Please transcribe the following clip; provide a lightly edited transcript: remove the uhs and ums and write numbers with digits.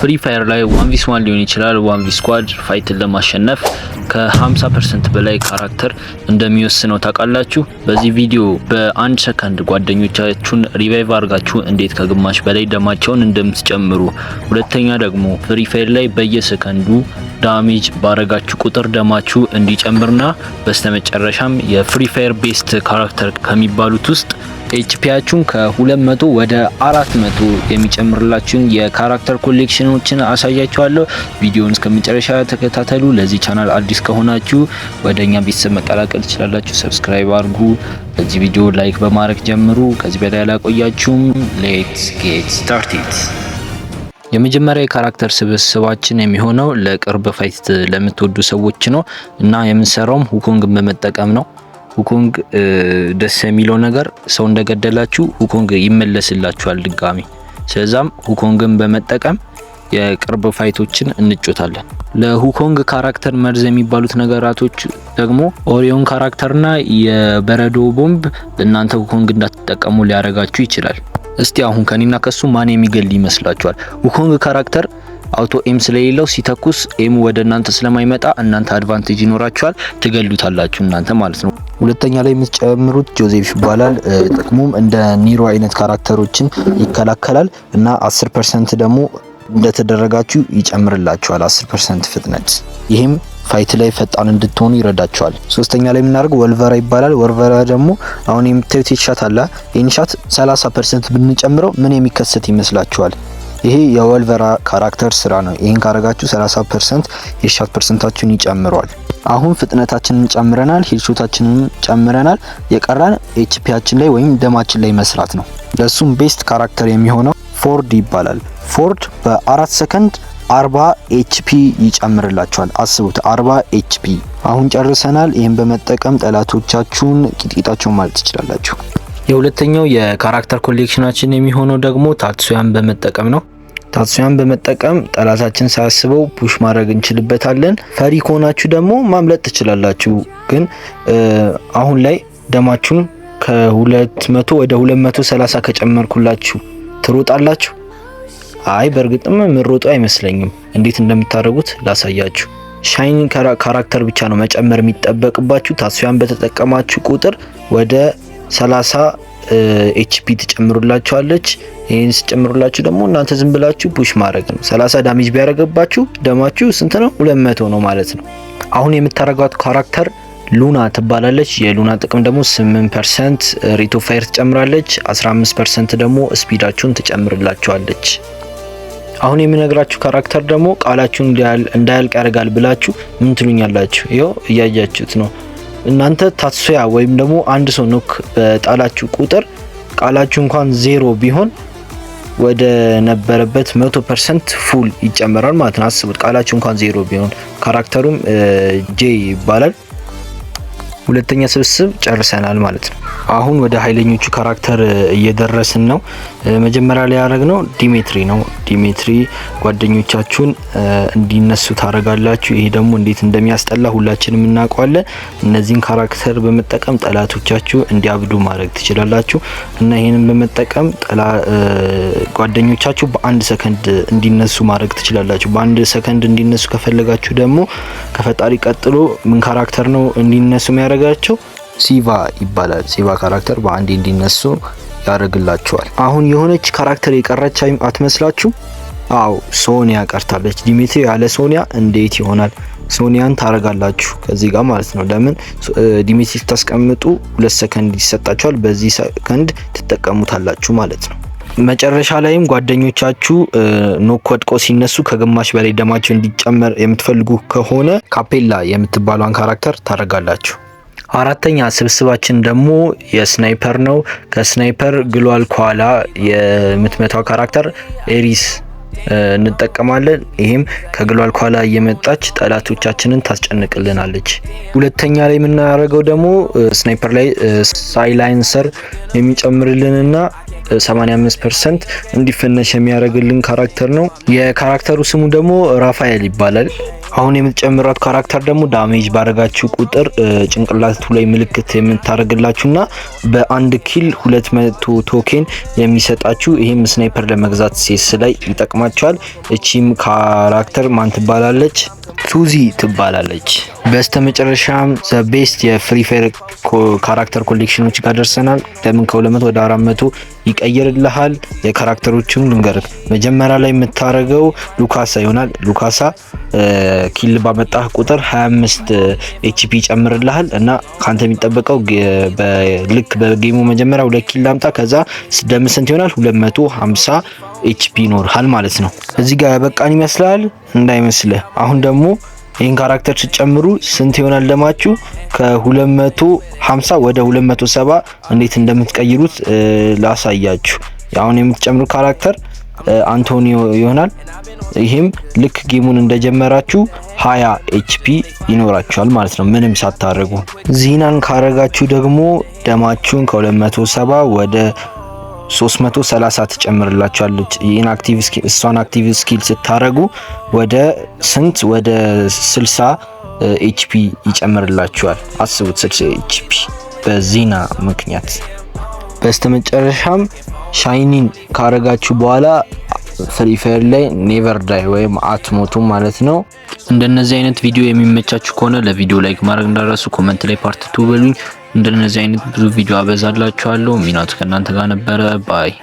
Free Fire ላይ 1 vs 1 ሊሆን ይችላል፣ 1 v squad fight ን ለማሸነፍ ከ50% በላይ character እንደሚወስነው ታውቃላችሁ። በዚህ ቪዲዮ በ1 ሰከንድ ጓደኞቻችሁን revive አድርጋችሁ እንዴት ከግማሽ በላይ ደማቸውን እንደምትጨምሩ፣ ሁለተኛ ደግሞ Free Fire ላይ በየሰከንዱ damage ባረጋችሁ ቁጥር ደማችሁ እንዲጨምርና በስተመጨረሻም የ Free Fire best character ከሚባሉት ውስጥ HP ያችሁን ከ200 ወደ 400 የሚጨምርላችሁን የ character collection ኖችን አሳያችኋለሁ። ቪዲዮውን እስከ መጨረሻ ተከታተሉ። ለዚህ ቻናል አዲስ ከሆናችሁ ወደ እኛ ቤተሰብ መቀላቀል ትችላላችሁ። Subscribe አድርጉ። በዚህ ቪዲዮ like በማድረግ ጀምሩ። ከዚህ በላይ አላቆያችሁም። Let's get started። የመጀመሪያ የ character ስብስባችን የሚሆነው ለቅርብ fight ለምትወዱ ሰዎች ነው እና የምንሰራውም Wukong ን በመጠቀም ነው። Wukong ደስ የሚለው ነገር ሰው እንደገደላችሁ Wukong ይመለስላችኋል ድጋሚ። ስለዛም Wukong ን በመጠቀም የቅርብ fight ኦችን እንጫወታለን። ለ Wukong character መርዝ የሚባሉት ነገራቶች ደግሞ Orion character ና የበረዶ ቦምብ እናንተ Wukong እንዳትጠቀሙ ሊያደርጋችሁ ይችላል። እስቲ አሁን ከኔና ከሱ ማን የሚገል ይመስላችኋል? Wukong character auto aim ስለሌለው ሲተኩስ aim ኡ ወደ እናንተ ስለማይመጣ እናንተ advantage ይኖራችኋል፣ ትገሉታላችሁ እናንተ ማለት ነው። ሁለተኛ ላይ የምትጨምሩት ጆዜፍ ይባላል። ጥቅሙም እንደ ኒሮ አይነት character ኦችን ይከላከላል እና 10% ደግሞ እንደተደረጋችሁ ይጨምርላችኋል 10% ፍጥነት። ይህም fight ላይ ፈጣን እንድትሆኑ ይረዳችኋል። ሶስተኛ ላይ የምናደርገው ወልቨራ ይባላል። ወልቨራ ደግሞ አሁን የምታዩት headshot አለ። ይህን shot 30% ብንጨምረው ምን የሚከሰት ይመስላችኋል? ይሄ የወልቨራ character ስራ ነው። ይህን ካረጋችሁ 30% የ shot percent ኣችሁን ይጨምረዋል። አሁን ፍጥነታችንን ጨምረናል፣ headshot ኣችንን ጨምረናል። የቀራን HP ያችን ላይ ወይም ደማችን ላይ መስራት ነው። ለሱም best character የሚሆነው ፎርድ ይባላል። ፎርድ በ4 ሰከንድ 40 HP ይጨምርላችኋል። አስቡት፣ 40 HP። አሁን ጨርሰናል። ይህን በመጠቀም ጠላቶቻችሁን ቂጥቂጣቸውን ማለት ትችላላችሁ። የሁለተኛው የ character collection ኣችን የሚሆነው ደግሞ ታትሱያን በመጠቀም ነው። ታትሱያን በመጠቀም ጠላታችን ሳያስበው push ማድረግ እንችልበታለን። ፈሪ ከሆናችሁ ደግሞ ማምለጥ ትችላላችሁ። ግን አሁን ላይ ደማችሁን ከ200 ወደ 230 ከጨመርኩላችሁ ትሮጣላችሁ? አይ፣ በእርግጥም ምሮጡ አይመስለኝም። እንዴት እንደምታደርጉት ላሳያችሁ። Shine character ብቻ ነው መጨመር የሚጠበቅባችሁ። ታትሱያን በተጠቀማችሁ ቁጥር ወደ 30 HP ትጨምሩላችኋለች። ይህን ስጨምሩላችሁ ደግሞ እናንተ ዝም ብላችሁ push ማድረግ ነው። 30 damage ቢያደርግባችሁ ደማችሁ ስንት ነው? 200 ነው ማለት ነው። አሁን የምታደርጓት character ሉና ትባላለች። የሉና ጥቅም ደግሞ 8% rate of fire ትጨምራለች፣ 15% ደግሞ speed ኣችሁን ትጨምርላችኋለች። አሁን የምነግራችሁ character ደግሞ ቃላችሁን እንዳያልቅ ያደርጋል ብላችሁ ምን ትሉኛላችሁ? ይኸው እያያችሁት ነው። እናንተ ታትሱያ ወይም ደግሞ አንድ ሰው knock በጣላችሁ ቁጥር ቃላችሁ እንኳን ዜሮ ቢሆን ወደ ነበረበት 100% full ይጨመራል ማለት ነው። አስቡት፣ ቃላችሁ እንኳን ዜሮ ቢሆን። Character ኡም ጄ ይባላል። ሁለተኛ ስብስብ ጨርሰናል ማለት ነው። አሁን ወደ ኃይለኞቹ character እየደረስን ነው። መጀመሪያ ላይ ያደረግነው ዲሜትሪ ነው። ዲሜትሪ ጓደኞቻችሁን እንዲነሱ ታደርጋላችሁ። ይሄ ደግሞ እንዴት እንደሚያስጠላ ሁላችንም እናውቀዋለን። እነዚህን character በመጠቀም ጠላቶቻችሁ እንዲያብዱ ማድረግ ትችላላችሁ እና ይህንን በመጠቀም ጓደኞቻችሁ በ1 ሰከንድ እንዲነሱ ማድረግ ትችላላችሁ። በ1 ሰከንድ እንዲነሱ ከፈለጋችሁ ደግሞ ከፈጣሪ ቀጥሎ ምን character ነው እንዲነሱ የሚያደርጋቸው? ሲቫ ይባላል። ሲቫ character በአንዴ እንዲነሱ ያደርግላቸዋል። አሁን የሆነች character የቀረች አትመስላችሁ? አዎ፣ ሶኒያ ቀርታለች። ዲሜትሪ ያለ ሶኒያ እንዴት ይሆናል? ሶኒያን ታረጋላችሁ ከዚህ ጋር ማለት ነው። ለምን ዲሜትሪ ስታስቀምጡ 2 ሰከንድ ይሰጣችኋል። በዚህ ሰከንድ ትጠቀሙታላችሁ ማለት ነው። መጨረሻ ላይም ጓደኞቻችሁ knock ወድቆ ሲነሱ ከግማሽ በላይ ደማቸው እንዲጨመር የምትፈልጉ ከሆነ ካፔላ የምትባሏን character ታረጋላችሁ። አራተኛ ስብስባችን ደግሞ የ sniper ነው። ከ sniper gloo wall ከኋላ የምትመታው character ኤሪስ እንጠቀማለን። ይህም ከ gloo wall ከኋላ እየመጣች ጠላቶቻችንን ታስጨንቅልናለች። ሁለተኛ ላይ የምናደርገው ደግሞ sniper ላይ silencer የሚጨምርልንና 85% እንዲፈነሽ የሚያደርግልን character ነው። የ character ኡ ስሙ ደግሞ ራፋኤል ይባላል። አሁን የምትጨምሯት character ደግሞ damage ባረጋችሁ ቁጥር ጭንቅላቱ ላይ ምልክት የምታደርግላችሁና በአንድ kill 200 token የሚሰጣችሁ፣ ይሄም sniper ለመግዛት CS ላይ ይጠቅማችኋል። እቺም character ማን ትባላለች? ቱዚ ትባላለች። በስተመጨረሻም the best የ Free Fire character collection ኖች ጋር ደርሰናል። ለምን ከ200 ወደ 400 ይቀይርልሃል። የ character ኦቹን ልንገርህ። መጀመሪያ ላይ የምታደርገው ሉካሳ ይሆናል። ሉካሳ kill ባመጣህ ቁጥር 25 HP ይጨምርልሃል እና ካንተ የሚጠበቀው ልክ በ game ኡ መጀመሪያ ሁለት kill አምጣ። ከዛ ስደምር ስንት ይሆናል? 250 HP ይኖርሃል ማለት ነው። እዚህ ጋር ያበቃን ይመስላል፣ እንዳይመስልህ። አሁን ደግሞ ይህን character ስትጨምሩ ስንት ይሆናል ደማችሁ? ከ250 ወደ 270 እንዴት እንደምትቀይሩት ላሳያችሁ። አሁን የምትጨምሩ character አንቶኒዮ ይሆናል። ይህም ልክ game ኡን እንደጀመራችሁ 20 HP ይኖራችኋል ማለት ነው፣ ምንም ሳታደርጉ። ዚናን ካረጋችሁ ደግሞ ደማችሁን ከ270 ወደ 330 ትጨምርላችኋለች። ይህን active እሷን active skill ስታረጉ ወደ ስንት? ወደ 60 HP ይጨምርላችኋል። አስቡት፣ 60 HP በዚና ምክንያት። በስተመጨረሻም ሻይኒን ካረጋችሁ በኋላ Free Fire ላይ never die ወይም አትሞቱም ማለት ነው። እንደነዚህ አይነት ቪዲዮ የሚመቻችሁ ከሆነ ለቪዲዮ like ማድረግ እንዳትረሱ፣ comment ላይ part 2 በሉኝ። እንደነዚህ አይነት ብዙ ቪዲዮ አበዛላችኋለሁ። ሚናቱ ከእናንተ ጋር ነበረ። Bye.